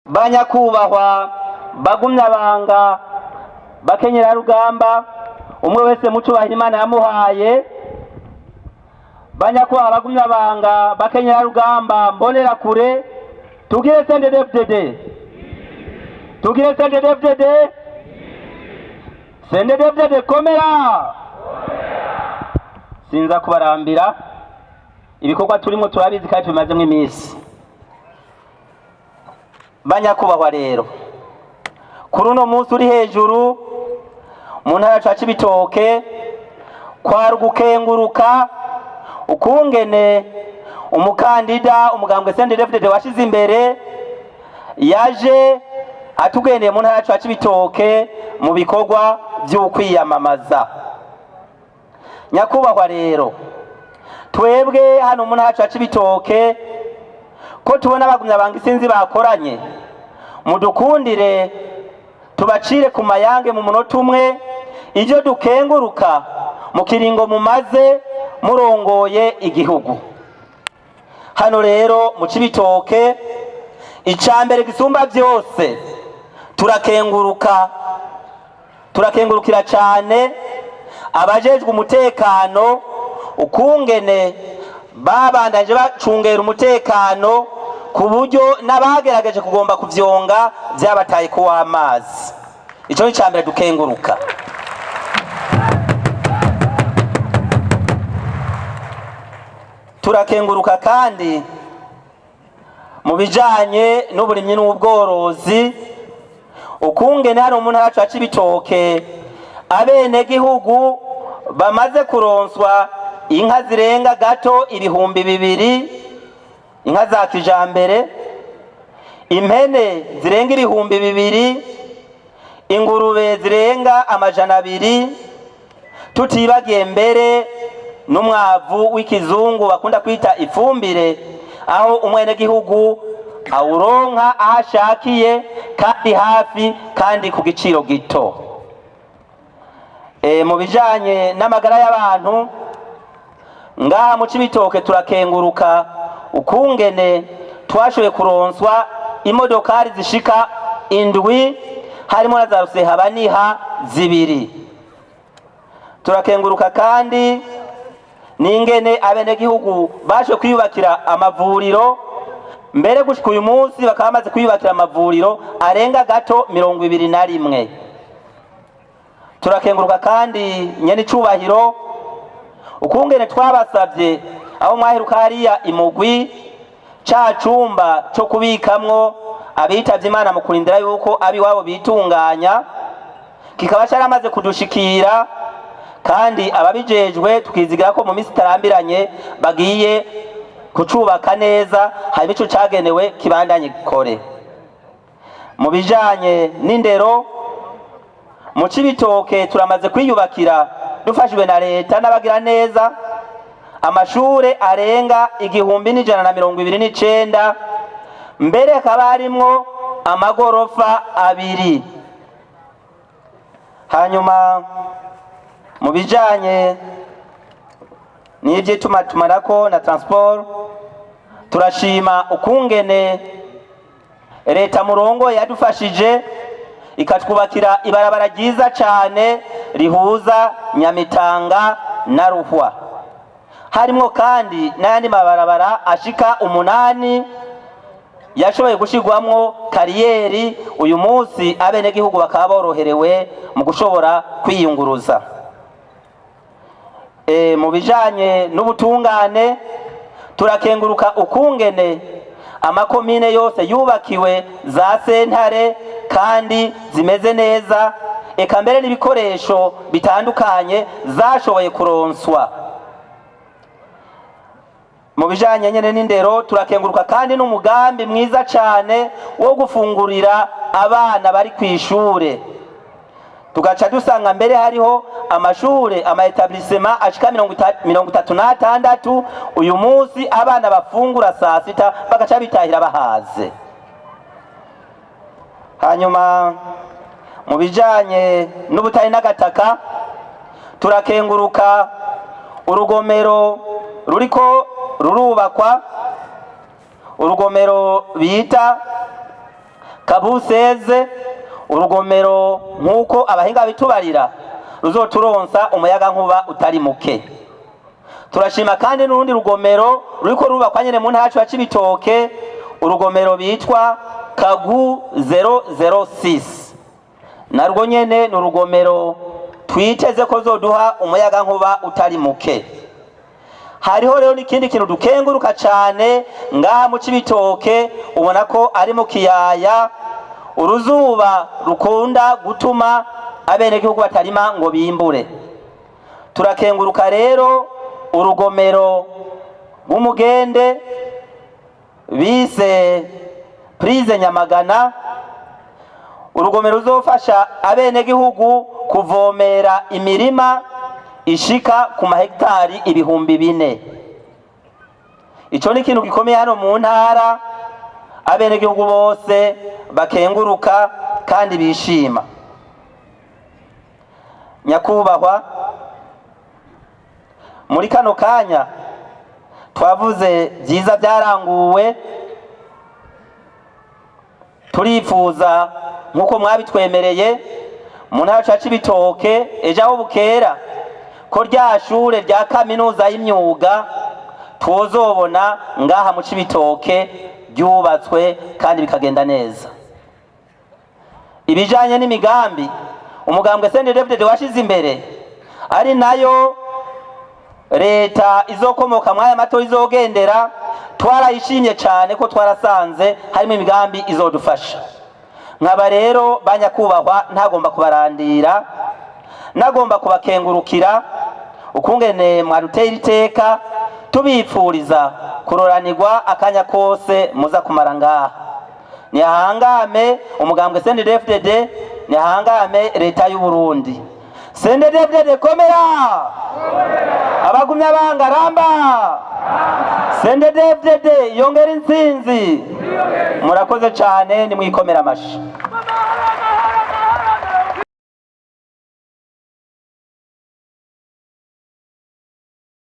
Banyakubahwa bagumyabanga, bakenyerarugamba, umwe wese mucubahiro Imana yamuhaye, banyakubahwa bagumyabanga, bakenyerarugamba, mbonerakure, tugire CNDD-FDD, tugire CNDD-FDD, CNDD-FDD komera. Sinza kubarambira, ibikorwa turimo turabizi kandi tubimazemo iminsi. Banyakubahwa rero, kuri uno munsi uri hejuru mu ntara yacu ya Cibitoke, kwari ugukenguruka ukungene umukandida umugambwe CNDD-FDD washize imbere yaje atugendeye mu ntara yacu ya Cibitoke mu bikorwa vy'ukwiyamamaza. Nyakubahwa rero, twebwe hano mu ntara yacu ya Cibitoke, ko tubona abagumya banga isinzi bakoranye, mudukundire tubacire ku mayange mu munota umwe ibyo dukenguruka mu kiringo mumaze murongoye igihugu. Hano rero mu Cibitoke, icambere gisumba byose, turakenguruka, turakengurukira cyane abajejwe umutekano, ukungene babandanyije bacungera umutekano ku buryo n'abagerageje kugomba kuvyonga vyabataye kuw'amazi. Ico ni icambere dukenguruka. Turakenguruka kandi mu bijanye n'uburimyi n'ubworozi, ukungene hano mu ntara yacu ya Cibitoke abenegihugu bamaze kuronswa inka zirenga gato 2000, inka za kijambere, impene zirenga 2000, ingurube zirenga 200, tutibagiye mbere n'umwavu w'ikizungu bakunda kwita ifumbire, aho umwenegihugu awuronka aho ashakiye kandi hafi kandi ku giciro gito. Mu bijanye n'amagara y'abantu ngaha mu Cibitoke, turakenguruka ukungene twashoboye kuronswa imodokari zishika indwi, harimo na za rusehabaniha zibiri. Turakenguruka kandi n'ingene abenegihugu bashoboye kwiyubakira amavuriro, mbere gushika uyu munsi bakaba bamaze kwiyubakira amavuriro arenga gato 21. Turakenguruka kandi nyene icubahiro ukungene twabasavye aho mwaheruka hariya imugwi ca cumba co kubikamwo abitavye Imana mu kurindira yuko abiwabo bitunganya, kikaba caramaze kudushikira, kandi ababijejwe tukizigira ko mu minsi itarambiranye bagiye kucubaka neza, hanyuma ico cagenewe kibandanye gikore. Mu bijanye n'indero mu Cibitoke, turamaze kwiyubakira dufashijwe na leta n'abagira neza amashure arenga 1129, mbere hakaba harimwo amagorofa abiri. Hanyuma mu bijanye n'ivy'itumatumanako na transport, turashima ukungene leta murongo yadufashije ikatwubakira ibarabara ryiza cane rihuza Nyamitanga na Ruhwa, harimwo kandi n'ayandi mabarabara ashika umunani yashoboye gushirwamwo kariyeri. Uyu munsi abenegihugu bakaba boroherewe mu gushobora kwiyunguruza. Mu bijanye n'ubutungane, turakenguruka ukungene amakomine yose yubakiwe za sentare kandi zimeze neza, eka mbere n'ibikoresho bitandukanye zashoboye kuronswa. Mu bijanye nyene n'indero, turakenguruka kandi n'umugambi mwiza cane wo gufungurira abana bari kw'ishure, tugaca dusanga mbere hariho amashure, ama établissements ashika 36 uyu munsi abana bafungura saa sita bagaca bitahira bahaze. Hanyuma mu bijanye n'ubutare n'agataka, turakenguruka urugomero ruriko rurubakwa, urugomero bita Kabuseze, urugomero nk'uko abahinga bitubarira ruzoturonsa umuyagankuba utari muke. Turashima kandi n'urundi rugomero ruriko rubakwa nyene mu ntara yacu ya Cibitoke, urugomero bitwa Kagu 006, narwo nyene ni urugomero twiteze ko zoduha umuyagankuba utari muke. Hariho rero n'ikindi kintu dukenguruka cane ngaha mu Cibitoke. Ubona ko ari mu kiyaya, uruzuba rukunda gutuma abenegihugu batarima ngo bimbure. Turakenguruka rero urugomero rw'umugende bise Prise Nyamagana, urugomero ruzofasha abenegihugu kuvomera imirima ishika ku mahegitari 4000. Ico ni ikintu gikomeye hano mu ntara, abenegihugu bose bakenguruka kandi bishima. Nyakubahwa, muri kano kanya twavuze byiza byaranguwe. Turifuza nk'uko mwabitwemereye mu ntara ya Cibitoke, ejo aho bukera, ko rya shure rya kaminuza y'imyuga twozobona ngaha mu Cibitoke ryubatswe kandi bikagenda neza. Ibijanye n'imigambi umugambwe CNDD-FDD washize imbere, ari nayo leta izokomoka mw'aya matora izogendera, twarayishimye cyane ko twarasanze harimo imigambi izodufasha. Nkaba rero, banyakubahwa, ntagomba kubarandira, nagomba kubakengurukira ukungene mwadutera iteka, tubipfuriza kuroranirwa akanya kose muza kumara ngaha. Nihangame umugambwe CNDD-FDD, nihangame leta y'u Burundi. CNDD-FDD komera! Abagumya banga ramba! CNDD-FDD yongera intsinzi! Murakoze cyane, nimwikomera amashi.